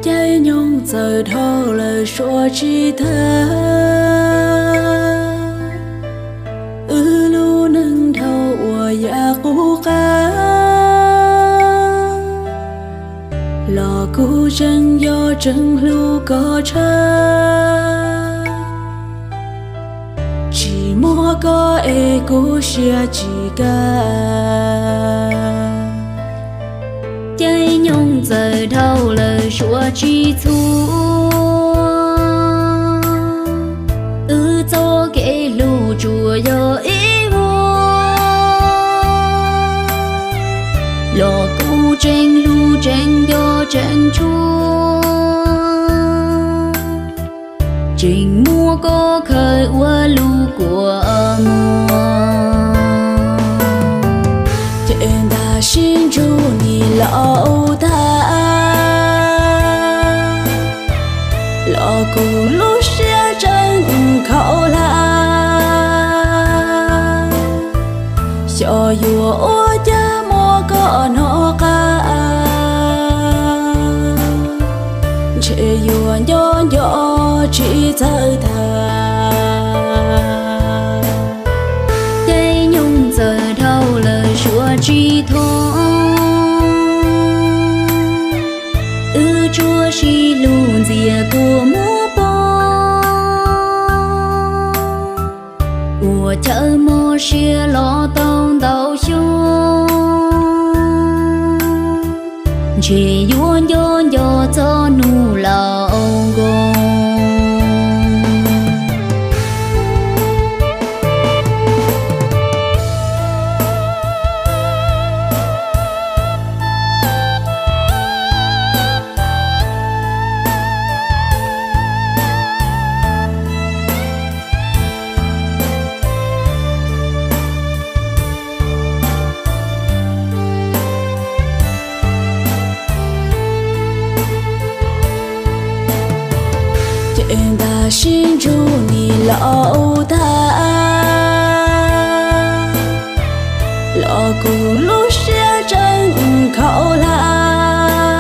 Caij nyoog txawm dhau lawm suav tsis tag, wb lub neej dhau uas yam qub qab, los kuv tseem yog tseem hlub koj tshaj. Tsis muaj koj es kuv siab tsis kaj. Caij nyoog txawm dhau lawm suav tsis txhua, wb txoj kev hlub tsuas yog ib vuag, los kuv tseem hlub tseem nco tseem tshua. Tseem muab koj khaws ua lub kua muag, ces ntag sib ntsug nim laus tag, los kuv lub siab tseem khaum hlab. Xyov yuav ua cas muab koj hnov qab, ntshe yuav nco nco tsis txawj tag. Caij nyoog txawm dhau lawm suav tsis thoob, wb tsuas sib hlub ntxias kua muag poob. Ua chaw mob siab los tau ntau xyoo, ntshe yuav nco nco txoj hnub laus nkoos. Ces ntag sib ntsug nim laus tag, los kuv lub siab tseem khaum hlab.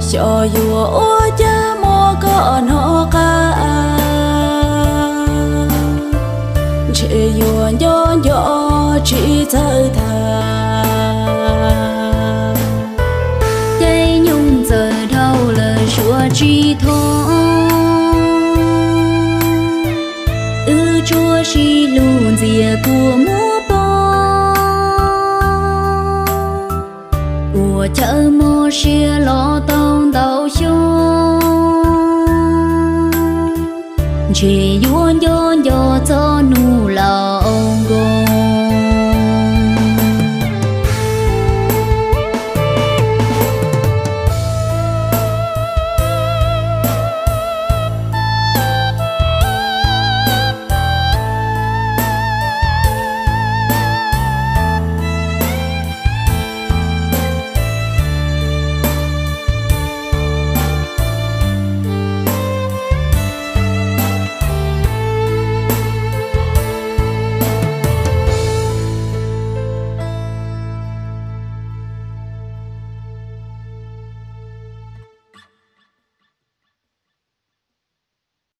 Xyov yuav ua cas muab koj hnov qab, ntshe yuav nco nco tsis txawj tag. Caij nyoog txawm dhau lawm suav tsis thoob, wb tsuas sib hlub ntxias kua muag poob. Ua chaw mob siab los tau ntau xyoo, ntshe yuav nco nco txoj hnub laus